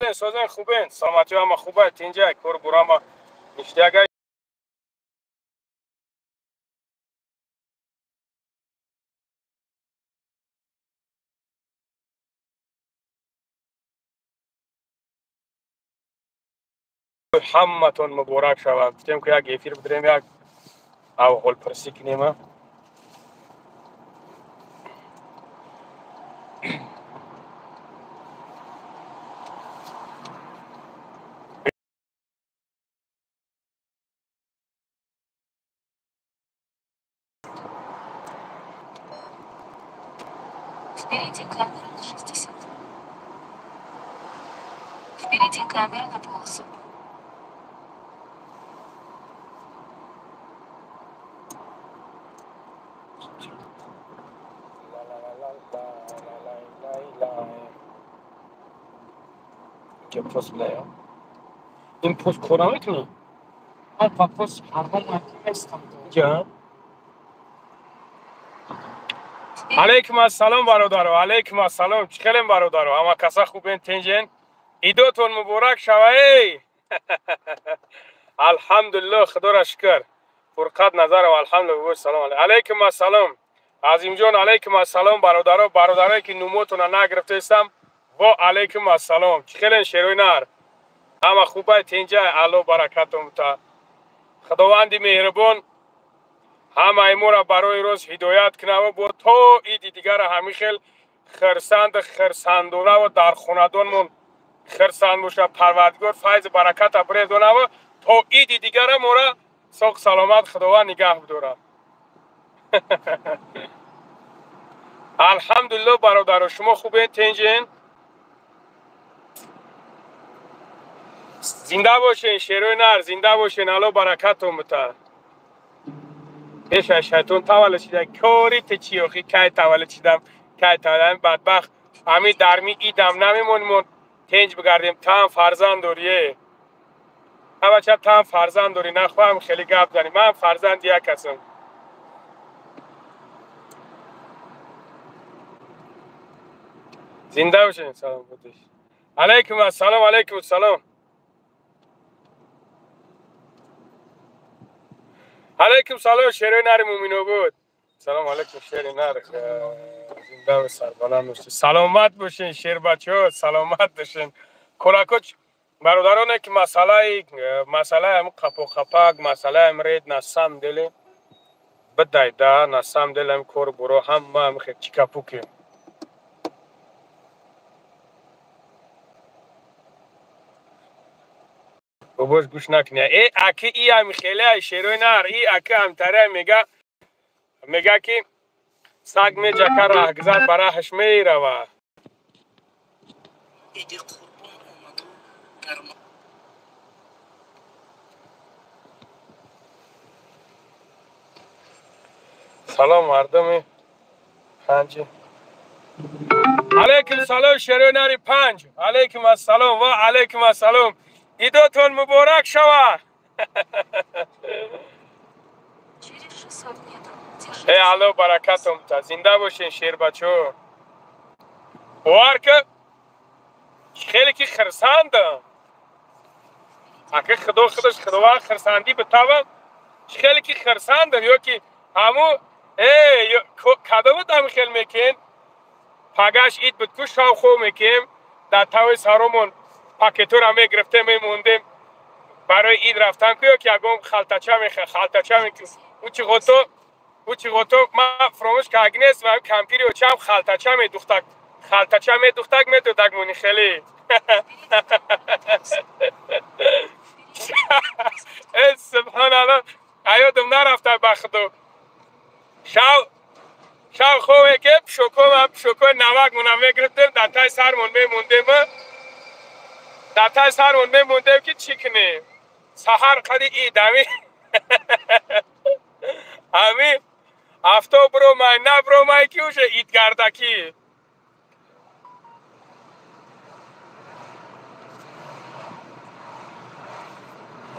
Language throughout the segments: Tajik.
Созен хубен, саломатӣ ҳама хубай, тинҷай, кор бурама ништягай. Ҳаматон муборак шавад. Гуфтем ки як эфир бидирем, як аҳволпурсӣ кунем. Впереди камера на 60. Впереди камера на полосу. Инҷа пост билая. Ин пост кор намекунад? Ман ба пост ҳаргом местам. Инҷа? Алейкум ассалом бародаро, алейкум ассалом. Чӣ хелем бародаро? Ҳама каса хубен, тинҷен? Идотон муборак шава эй! Алҳамдулиллоҳ, худоро шукр. Фурқат Назаров, алҳамдулиллоҳ, салом алейкум ассалом. Азимҷон, алейкум ассалом бародаро, бародарое ки нумотона нагирифтаистам, во алейкум ассалом. Чӣ хелен шерои нар? Ҳама хубай, тинҷай, Аллоҳ баракатон бута. Худованди меҳрубон ҳамаи моро барои рост ҳидоят кунаву бо то иди дигара ҳамин хел хирсанд хирсандонаву дар хонадонмон хирсанд боша. Парвардигор файзу бараката бирезонаву то иди дигара мора соқ саломат Худованд нигаҳ бидорад. Алҳамдулиллоҳ бародаро, шумо хубен, тинҷен? Зинда бошен шерои нар, зинда бошен, Аллоҳ баракатон бита. Пеш аз шайтон таваллуд шида, кори ту чӣ охи? Кай таваллуд шидам, кай таваллуд бадбахт. Ҳамин дарми идам намемонимон тинҷ бигардем. Таам фарзанд дорӣ, е бача, таам фарзанд дорӣ, нахоҳам хеле гап занӣ. Ман фарзанди як ҳастам. Зинда бошед, салом будеш. Алейкум ассалом, алейкум ассалом. Алейкум салом шерои нари Муминобод. Салом алейкум шери нар. Зинда ва сарбаланд бошед. Саломат бошен шербачаҳо, саломат бошен. Кӯлакоч бародароне ки масъалаи ҳамин қапоқапак, масъалаи ҳамин рейд на самом деле бидайда, на самом деле ҳамин кору боро ҳама ҳамин хел чикапуке. Бобош гӯш накунӣ. Э, аки и ҳами хеле ай шерои нар, и аки ҳамтаре мега ки саг меҷака раҳгузар ба раҳаш мерава. Иди қурбон омаду дар Салом мардуми панҷ. Алейкум салом шерои нари панҷ. Алейкум ассалом ва алейкум ассалом. Идотон муборак шава. Через 600 метров держитесь. Э, Аллоҳ баракатон бита. Зинда бошен шербачо. Бовар ки хеле ки хирсандам. Аки Худо худаш Худованд хирсандӣ битавам, хеле ки хирсандам ё ки ҳаму э кадомут ҳами хел мекен? Пагаш ид буд ку шав хоб мекем, дар тави саромон пакетора мегирифтем, мемондем барои ид рафтан ку ё ки ягон халтача халтача мекун. Ӯ чиғото ман фуромӯш кард нест ва кампири очам халтача медухтак, халтача медухтак медодак муни хеле. Э, субҳоналлоҳ, аёдам нарафта ба Худо. Шав хоб мекем, пшокои намакмона мегирифтем, дар таи сармон мемондем, дар таи сармон мемондем ки чӣ кунем. Саҳар қади ид ҳами афтоб ромай набромай ки уже идгардакӣ.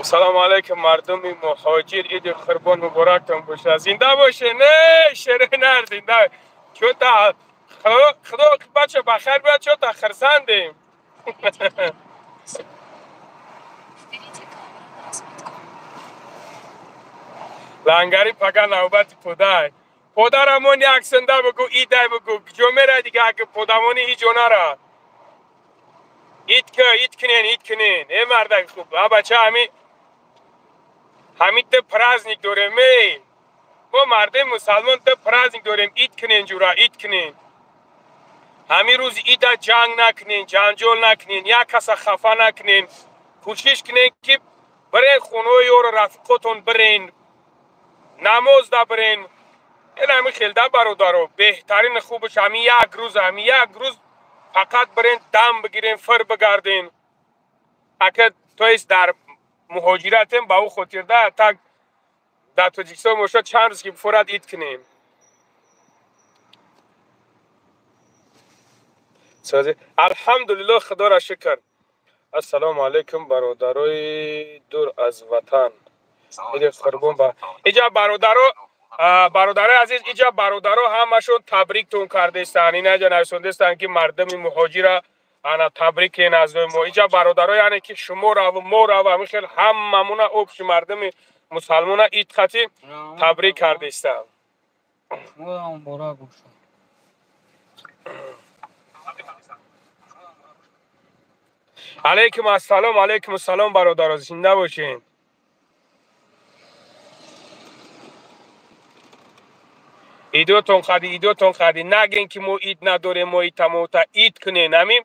Салому алейкум мардуми муҳоҷир, иди қурбон муборактон бошад. Зинда бошед, не шерои нар, зинда. Чӯта Худо бача ба хайр биёд, чӯта хирсандем. полосы. Впереди камера на разметку. Лангари пага навбати подай. Подарамон як санда бугу, идай бугу. Куҷо мерай дига, аки подамони ҳиҷо нара. Ид ка, ид кунен, ид кунен. Э мардак хуб, а бача ҳами ҳамита праздник дорем, эй. Мо мардуми мусалмон та праздник дорем, ид кунен ҷура, ид кунен. Ҳамин рӯзи ида ҷанг накунен, ҷанҷол накунен, як каса хафа накунен. Кӯшиш кунен ки бирен хонаҳои ёру рафиқотон бирен, намоз да бирен. Ин ҳамин хелда бародаро, беҳтарин хубаш ҳамин як рӯз, ҳамин як рӯз фақат бирен дам бигирен, фир бигарден. Ака то есть дар муҳоҷиратем ба ӯ хотир да так дар Тоҷикистон бошад чанд рӯз ки фурат ид кунем. Алҳамдулиллоҳ, худоро шукр. Ассалому алайкум бародарои дур аз ватан. Иди қурбон ба иҷа бародаро, бародарои азиз, иҷа бародаро ҳамашон табриктон кардестанд. Инаҷа нависондестанд ки мардуми муҳоҷира ана табрик кунен аз мо. Иҷа бародаро, яъне ки шумо раву мо раву ҳамин хел ҳамамуна общи мардуми мусалмона ид хати табрик кардестанд. Муборак бошад. Алайкум ассалом, алайкум ассалом бародаро, зинда бошед. Идотон хади, идотон хади. Наген ки мо ид надорем, мо итамота ид кунен. Ҳамин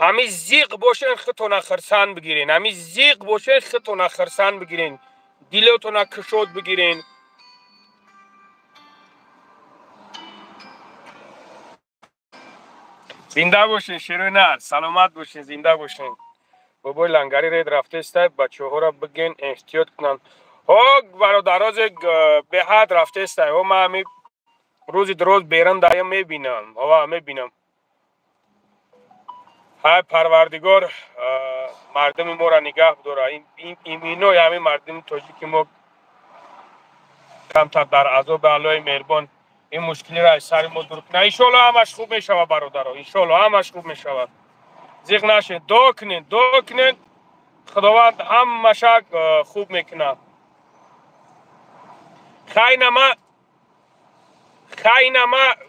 ҳамин зиқ бошен, худтона хирсанд бигирен. Ҳамин зиқ бошен, худтона хирсанд бигирен. Дилотона кушод бигирен. Зинда бошен, шерои нар, саломат бошен, зинда бошен. Бобои лангари ред рафтестай, бачаҳоро биген эҳтиёт кунанд. Ҳо бародарозе беҳад рафтестай. Ҳо ман ҳами рӯзи дуроз берун даям мебинам. Ҳо мебинам. Ҳай Парвардигор мардуми моро нигаҳ дора. Иминои ҳамин мардуми тоҷики мо камтар дар азоби Аллоҳи меҳрибон ин мушкилиро аз сари мо дур кунад. Иншоалло ҳамаш хуб мешавад бародаро. Иншоалло ҳамаш хуб мешавад. Зиқ нашед, дуо кунед, дуо кунед. Худованд ҳамаша хуб мекунад. Хайнама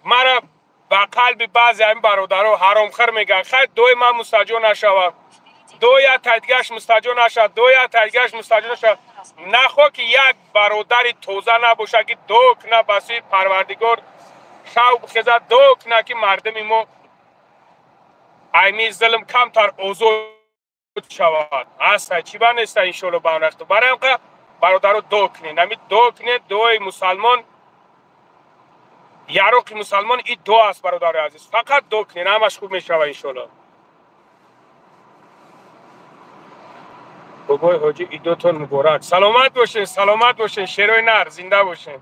мара ба қалби баъзе ҳамин бародаро ҳаромхӯр мегӯянд. Хай дуои ман мустаҷо нашавад. Дуоя тайдигаш мустаҷо нашавад, дуоя тайдигаш мустаҷо нашавад. Нахо ки як бародари тоза набошад ки дуо кунад ба сӯи Парвардигор, шав бихезад дуо кунад ки мардуми мо айми зулм камтар озод шавад. Ҳаста чӣ ба неста иншоалло ба он вақт. Барои ҳам бародаро дуо кунед. Ҳамин дуо кунед, дуои мусалмон, яроқи мусалмон ин дуо аст бародарои азиз. Фақат дуо кунед, ҳамаш хуб мешавад иншоалло. Бобои ҳоҷӣ идотон муборак. Саломат бошед, саломат бошед, шерои нар, зинда бошед.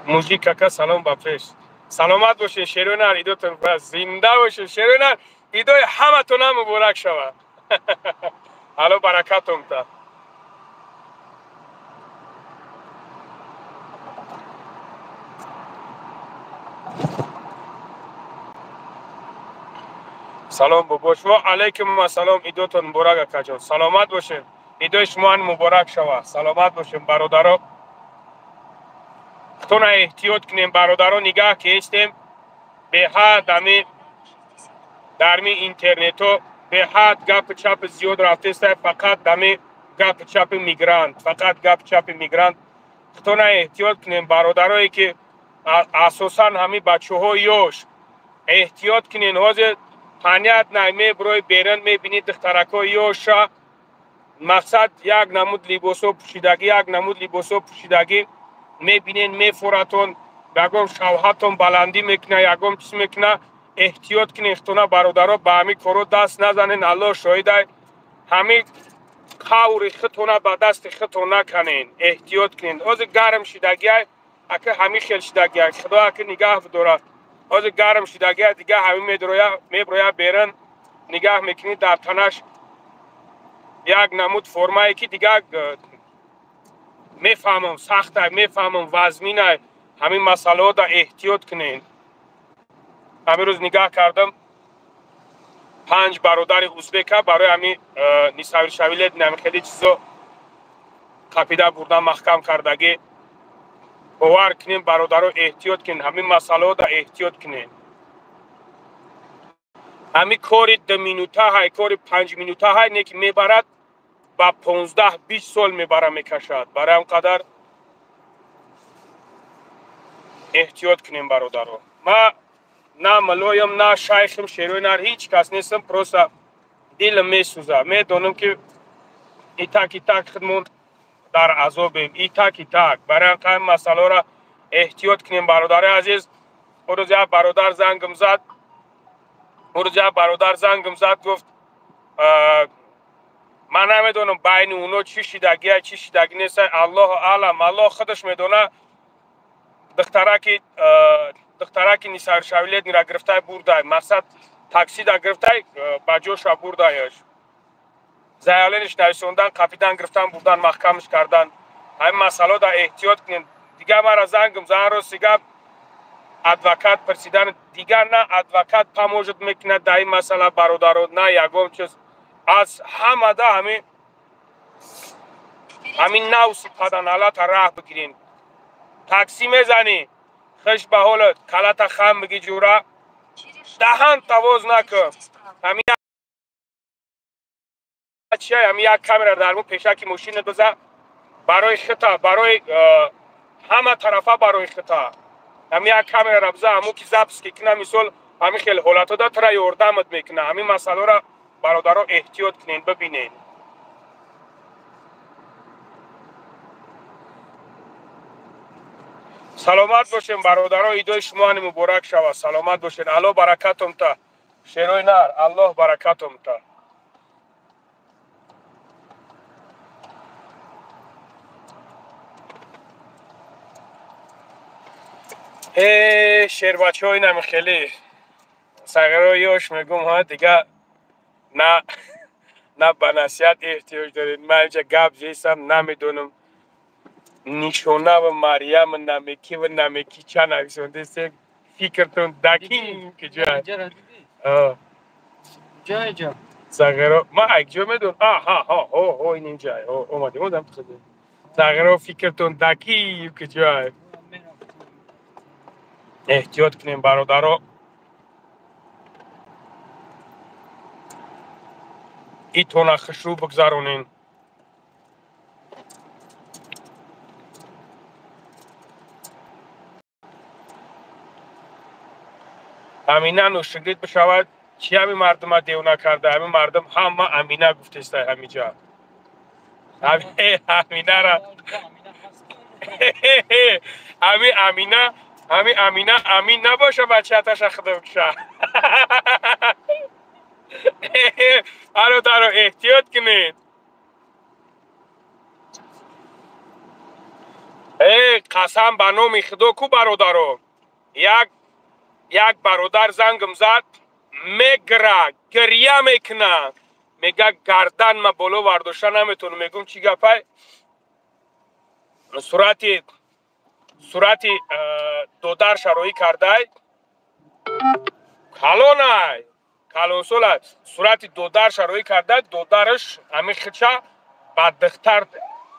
Мужик кака салом ба пеш. Саломат бошед, шерои нар, идотон муборак. Зинда бошед, шерои нар, идои ҳаматонам муборак шавад. Алло баракатон та. Салом бобо шумо, алайкум ассалом, идотон муборак акаҷон. Саломат бошед. Идои шумоан муборак шавад. Саломат бошед бародаро. Худтона эҳтиёт кунем бародаро, нигаҳ ки ҳестем. Беҳад ҳамин дарми интернето беҳад гапи чапи зиёд рафтеста, фақат дами гапи чапи мигрант, фақат гапи чапи мигрант. Худтона эҳтиёт кунем бародарое ки асосан ҳамин бачаҳои ёш эҳтиёт кунен. Ҳозир понятно, меброи берун мебинӣ духтаракҳои ёша, мақсад як намуд либосо пӯшидагӣ, як намуд либосо пӯшидагӣ мебинен, мефоратон, ягон шавҳатон баландӣ мекуна, ягон чиз мекуна. Эҳтиёт кунен худтона бародаро, ба ҳамин коро даст назанен. Аллоҳ шоҳидай, ҳамин қаври худтона ба дасти худтон наканен. Эҳтиёт кунен. Ҳозир гарм шидагиай, ака ҳамин хел шидагиай, худо ака нигаҳ бидорад. Ҳозир гарм шидагиай, дига ҳамин меброя берун, нигаҳ мекунӣ дар танаш як намуд формае ки дига мефаҳмам сахтай, мефаҳмам вазминай. Ҳамин масъалаҳода эҳтиёт кунен. Ҳамин рӯз нигаҳ кардам, 5 бародари узбека барои ҳамин нисавиршавилет ҳамин хеле чизо қапида бурдан, маҳкам кардагӣ. Бовар кунем, бародаро, эҳтиёт кунед, ҳамин масъалаҳода эҳтиёт кунед. Ҳамин кори 2 минута ҳай, кори 5 минута ҳай, не ки мебарад ба 15-20 сол мебара мекашад. Барои ҳам қадар эҳтиёт кунем, бародаро. Ма на мулоям, на шайхим, шерои нар, ҳеҷ кас нестам, просто дилам месӯзад. Медонам ки итак итак худмон дар азобем, итак итак. Барои ҳам қадар масъалаҳоро эҳтиёт кунем, бародари азиз. Рӯз як бародар зангам зад, рӯз як бародар зангам зад, гуфт ман намедонам байни уно чӣ шидагия, чӣ шидагӣ нест, Аллоҳу аълам, Аллоҳ худаш медонад. Духтараки нисаршавилетнира гирифтай бурдай, мақсад таксида гирифтай, ба ҷоша бурдаяш. Заявлениш нависондан, қапидан, гирифтан, бурдан, маҳкамаш кардан. Ҳамин масъалаҳода эҳтиёт кунем. Дигар мара зангам зан, рости гап, адвокат пурсидан, дигар на адвокат поможет мекунад дар ин масъала, бародаро, на ягон чиз. Аз ҳамада ҳамин навси паданалата раҳ бигирен. Такси мезанӣ, хиш ба ҳолат, калата хам биги ҷура, даҳан тавоз накун. Ҳамин чия, ҳамин як камера дар мо пешаки мошина биза, барои хита, барои ҳама тарафа, барои хита. Ҳамин як камера биза, ҳамо ки запис ки кина, мисол ҳамин хел ҳолатҳода тура ёрдамат мекуна. Ҳамин масъаларо, бародаро, эҳтиёт кунед, бибинед. Саломат бошем, бародаро, идои шумоани муборак шавад. Саломат бошед, Аллоҳ баракатум та. Шерои нар, Аллоҳ баракатум та. Э, шербачаҳои нами хеле сағирои ёш мегум, ҳа, дига на ба насиҳат эҳтиёҷ доред. Ман инҷа гап зесам, намедонам нишонава Марьяма намекива намеки ча нависондесе, фикртон дакин ки ҷа. Ҷа. Сағиро, ман акҷо медонам. Аҳа, ҳо, ҳо, ҳо, ин инҷа. Ҳо, омадем, омадам худо. Сағиро, фикртон даки ки ҷа. Эҳтиёт кунем, бародаро. Итона хушрӯ бигзаронен. Амина нӯшигрид бишавад, чи ҳамин мардума девона карда? Ҳамин мардум ҳама Амина гуфтестай ҳамиҷа. Аминара ҳами Амина, ҳами Амина амин набоша, бачааташа худо куша. Бародаро, эҳтиёт кунед. Э, қасам ба номи Худо ку, бародаро, як бародар зангам зад, мегра, гирья мекуна, мега гардан ма боло вардошта наметонам. Мегум чӣ гапай? Сурати додарша роӣ кардай, калонай, калонсола, сурати додарша роӣ кардай, додараш ҳамин хича ба духтар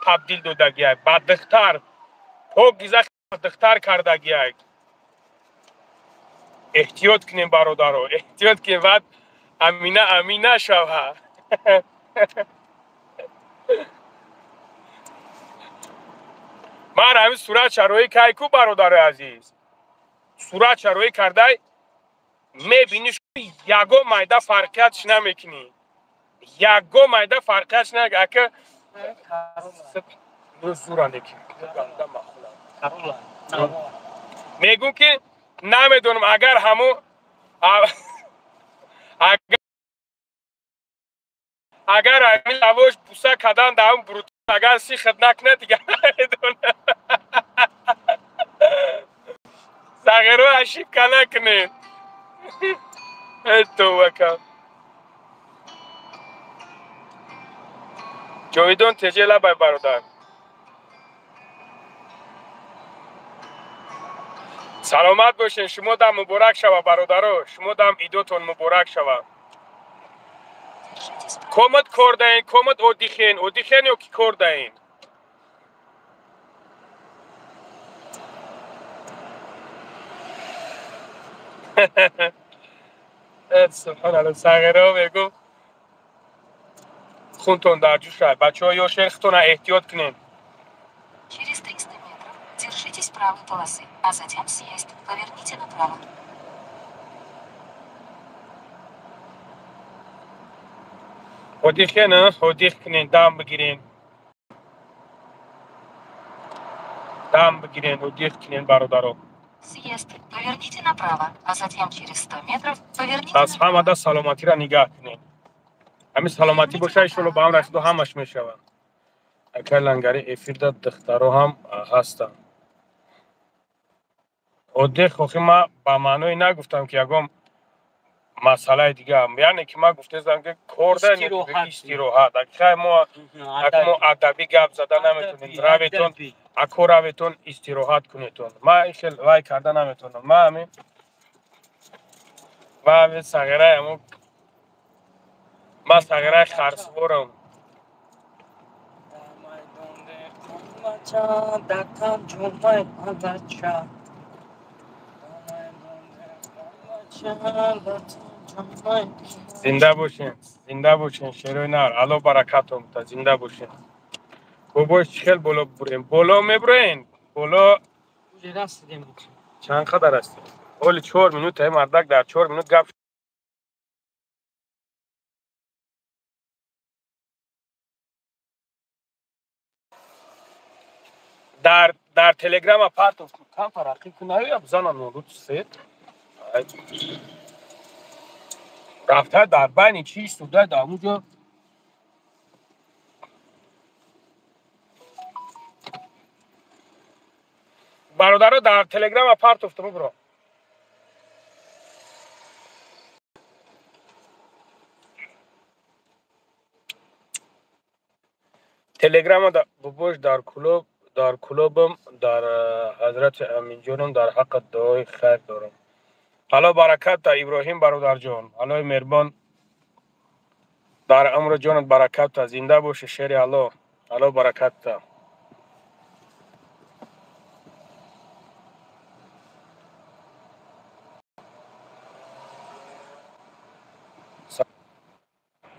табдил додагиай, ба духтар покиза духтар кардагиай. Эҳтиёт кунем, бародаро, эҳтиёт кунем, баъд Амина амина шава. Ман ҳамин сурат шароӣ кай ку, бародарои азиз, сурат шароӣ кардай, мебиниш, ягон майда фарқиятш намекунӣ, ягон майда фарқиятш на ака мегум ки намедонам, агар ҳамо агар ҳамин лавош буса кардан дар ҳам брут, агар сихат накунад, дигар намедонам. Сағиро, ошибка накунед. Товака ҷовидон теҷе лабай, бародар. Саломат бошен, шумо дам муборак шава, бародаро, шумо дам идотон муборак шава. Комат кор даин, комат одихен, одихен ё ки кор даин? Субҳаналлоҳ, сағиро мегӯ хунтон дар ҷӯша. Бачаҳо ёшен, худтона эҳтиёт кунед. Через 300 метров держитесь правой полосы, а затем съезд. Поверните направо. Одихен, одих кунед, дам бигирен. Дам бигирен, одих кунед, бародаро. Съезд. Поверните направо, а затем через 100 метров поверните Аз ҳамада саломатиро нигаҳ кунед. Ҳамин саломатӣ боша, иншоалло ба амри Худо ҳамаш мешавад. Акай лангари эфирда духтаро ҳам ҳастанд. Оддих охи ма ба маъное нагуфтам, ки ягон масъалаи дига, яъне ки ман гуфтаистам, ки корда истироҳат. Акай мо мо адабӣ гап зада наметонем. Раветон, ако раветон истироҳат кунетон. Ман ин хел вай карда наметонам. Ман ҳамин ман ҳамин сағираи ҳамо ман сағираи харсворам. Зинда бошен, зинда бошен, шерои нар. Алло баракатон бута, зинда бошен. Бобош чӣ хел боло бурем? Боло мебуроен? Боло чанд қадар астем? Оли 4 минут, ай мардак дар 4 минут гап дар телеграма партов кам фарақӣ кунаю я бизанам нолут се рафта дар байни чи истода дар онҷо бародаро дар телеграма партофтам бро. Телеграма да бобош дар клуб дар клубам дар ҳазрати Аминҷоном дар ҳаққат дуои хайр дорам. Алло баракат та Иброҳим бародарҷон. Аллои меҳрибон дар умру ҷонат баракат та. Зинда боши шери Алло. Алло баракат та.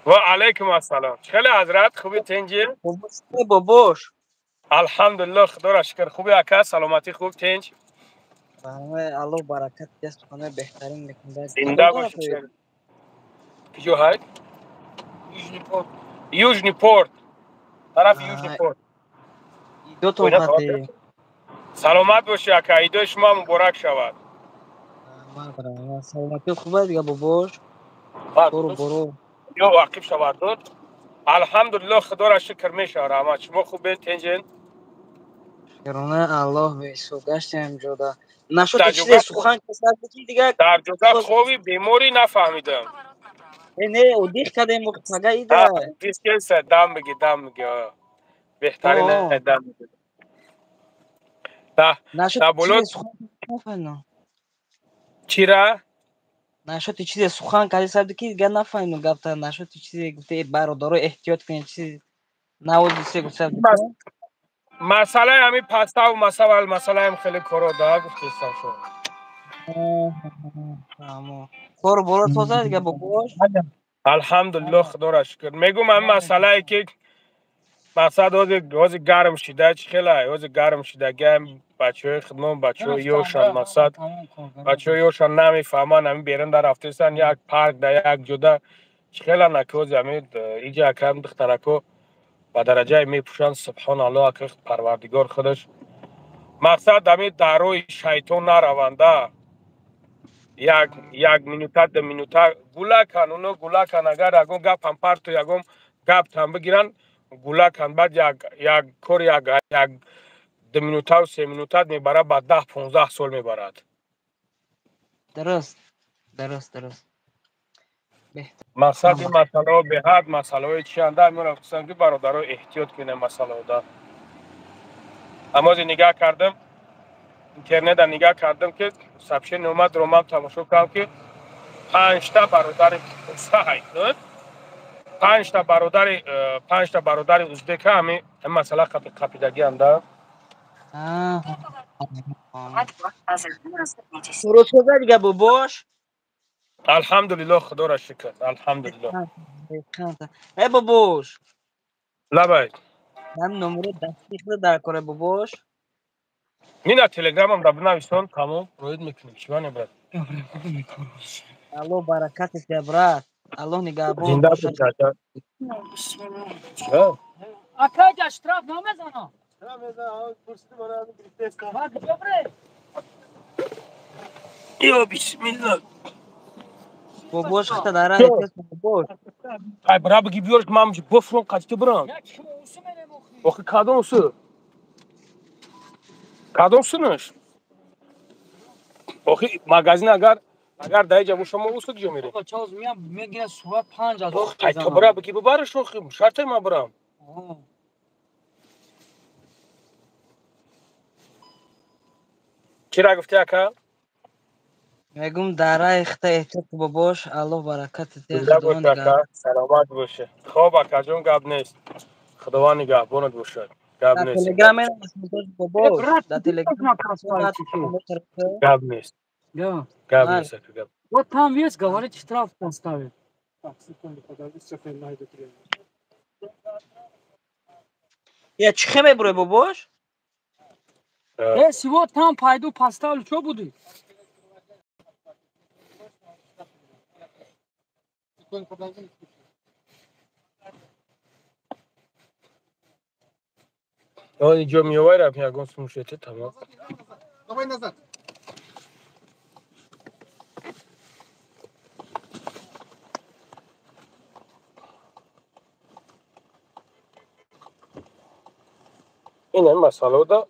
Ва алайкум ассалом. Хеле ҳазрат хуби тенҷи? Бобош. Алҳамдулиллоҳ, худоро шукр. Хуби ака, саломатӣ хуб тенҷ? Барои Аллоҳ баракат диҳад, суханои беҳтарин мекунад. Зинда бошед. Куҷо ҳай? Южный порт. Южный порт. Тарафи Южный порт. Идотон хати. Саломат бошӣ ака, идои шумо муборак шавад. Саломатӣ хуб аст дига бобош? Бору бору. Ё вақиф шавад дод. Алҳамдулиллоҳ, худоро шукр мешавад, раҳмат. Шумо хубед, тенҷен? Шукрона Аллоҳ, беҳисоб гаштем ҷода. Нашуд чизе сухан касад ки дига дар ҷода хови беморӣ нафаҳмидам. Не, одих кардем мага ида. Дискеса дам биги, дам биги. Беҳтарин дам биги. Да боло чира? Нашуд чизе сухан кардисад ки дига нафаҳмидам гапта. Нашуд чизе гуфте бародаро эҳтиёт кунед, чизе навози се гуфта. Масъалаи ҳамин паставу масъала масъалаам хеле коро да гуфтестам шумо. Кору боро тоза дига бобош? Алҳамдулиллоҳ, худоро шукр. Мегӯм ҳамин масъалае ки мақсад ҳозир гарм шида, чӣ хелай ҳозир гарм шида гам бачаҳои хидмон, бачаҳои ёшан мақсад бачаҳои ёшан намефаҳманд, ҳамин берун дар рафтаистанд як парк да як ҷода чӣ хела наки ҳозир ҳамин иҷа акам духтарако ба дараҷае мепӯшанд, субҳоналлоҳ, ака парвардигор худаш мақсад ҳамин дар роҳи шайтон нараванда. Як минута ду минута гулакан, уно гулакан, агар ягон гапам парту ягон гаптам бигиранд гулакан, баъд як кор як ду минутаву се минута мебарад, ба 10-15 сол мебарад. Дуруст, дуруст, дуруст. Мақсад ин масъалаҳо беҳад масъалаҳои чианда мерафтам ки бародаро эҳтиёт кунем масъалаҳода. Аммо ҳозир нигаҳ кардам, Интернета нигаҳ кардам, ки сообщение омад, ромам тамошо кардам, ки панҷта бародари панҷта бародари узбека ҳами ҳами масъала қапидагиам да. Рӯзҳо дига, бобош. Алҳамдулилло, худоро шукр, алҳамдулилло. Э, бобош. Лабай. Ҳам номеро дасти худа дар кора, бобош. Мина телеграмам да бинависон, тамом, роид мекунем. Чима брат? Алло баракат тия, брат. Аллоҳ нигаҳбон. Зинда бош. Акаҷа, штраф намезана? Добре. Ё бисмилла. Бобош, хата дара бобош. Ай, бра, биги биёрш, ман бофрон қачти бирам. Охи, кадом су? Кадом сунаш? Охи, магазин агар даиҷа боша, мо усу куҷо мерем? Чоз меям, мегира сурат 5000. Ай, то бра, биги бибараш, охи, шарте ма бирам. Чира гуфти, ака? Мегум, дараи хата эҳтиёт, бобош, аллоҳ баракат тия. Ака, саломат боше. Хоб, акаҷон, гап нест. Худованд нигаҳбонат бошад. Гап нест. Телеграм бобош, дар телеграм. Гап нест. Гап нест, ака, гап. Вот там есть, говорит, штраф поставит. Так, секунду, подожди, сейчас я найду тренер. Я чӣ хе мебурой, бобош? Если вот там пойду поставлю, что будет? Секунду, подожди. Он иҷо меовай, рафт, ягон сумушете, тамом. Давай назад. Ин ҳам масъалаода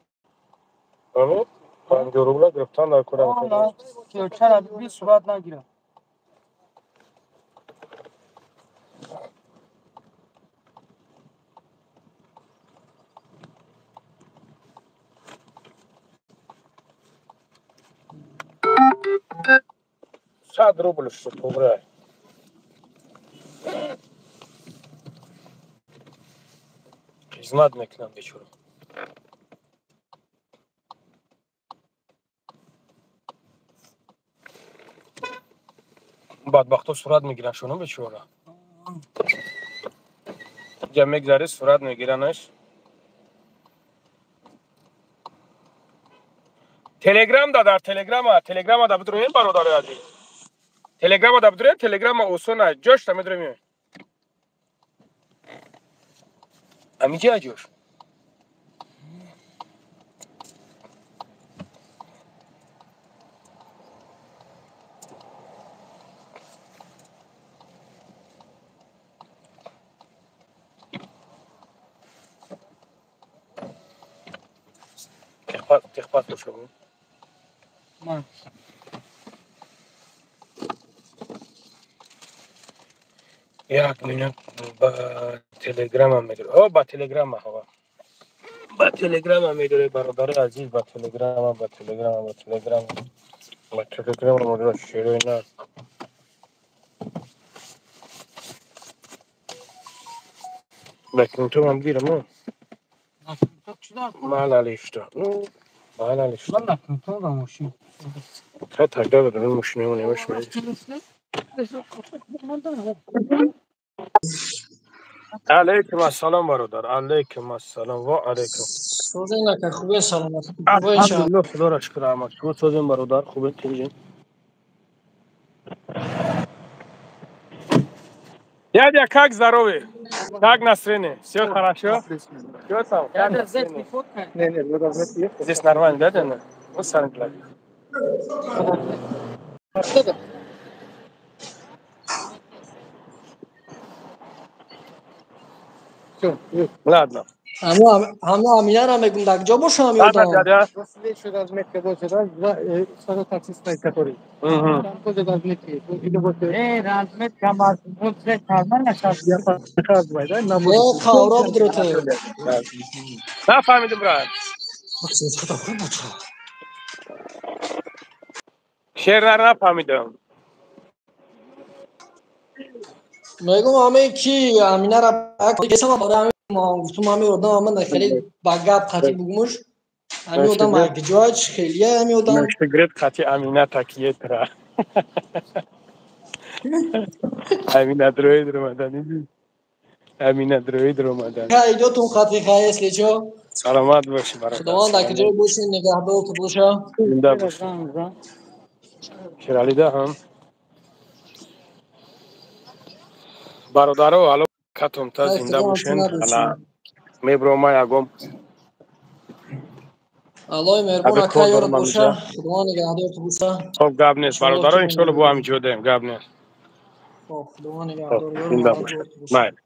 ами 50 рубла гирифтан дар кора. Чара би сурат нагирад. 100 рубл шуд, туғри. Хизмат мекунам, бечора. Бадбахто сурат мегиранд шуно, бечора. Ҷа мегзари, сурат мегиранаш. Телеграм да, дар телеграма, телеграма да бидроем, бародари азиз. Телеграма да бидроем, телеграма осона, ҷош да медроем. Амиҷа ҷош. Техпас боша. Ман. Як минут, ба телеграма медор. О, ба телеграма ҳава. Ба телеграма медоре, бародари азиз, ба телеграма, ба телеграма, ба телеграма. Ба телеграма медоре, шерои на. Документу гирам, ну. Мало ли что. Ну, мало ли что. Ман документу да мошин. Та тогда да мошину не мошину. Алейкум ассалом, бародар. Алейкум ассалом. Ва алейкум. Созин, ака, хубе, саломат. Алҳамдулилло, худоро шукр, аҳмад. Шумо созин, бародар, хубе, тинҷин. Дядя, как здоровье? Как настроение? Все хорошо? Что там? Как настроение? Не, не, вы должны ехать. Здесь нормально, да, дядя? Вот сами главное. Что Все, Ладно. Ҳамно Аминара мегум, дар куҷо бошам Ладно, ёдам. дядя. Следующая разметка вот сюда, сразу таксист стоит, который. Там тоже разметка есть. Вот, или вот, Э, разметка вот здесь нормально сейчас. я показываю, да, на О, қавро бидроте. Нафаҳмидим, брат. Шер нафаҳмидам. Мегум ҳаме ки Аминара барои гуфтум, ҳами одам ама хеле ба гап қатӣ бугумуш, ҳами одам акҷоач хелия ҳами одам. Грет қати Амина такиетра. Амина дроид ромадан. Амина дроид ромадан. Идётун қати хай, если чо. Саломат боши, бародар. Худованд акҷо боши, нигаҳдор боша. Зинда боши. Шералида ҳам. Бародаро, ало катомта зинда бошен. Ана меброма ягом. Аллоҳи меҳрубон ака ёрат боша. Худованд нигаҳдор боша. Хоб, гап нест, бародаро, иншоалло бо ҳам ҷодаем, гап нест. Хоб, Худованд нигаҳдор. Зинда бошед. Майли.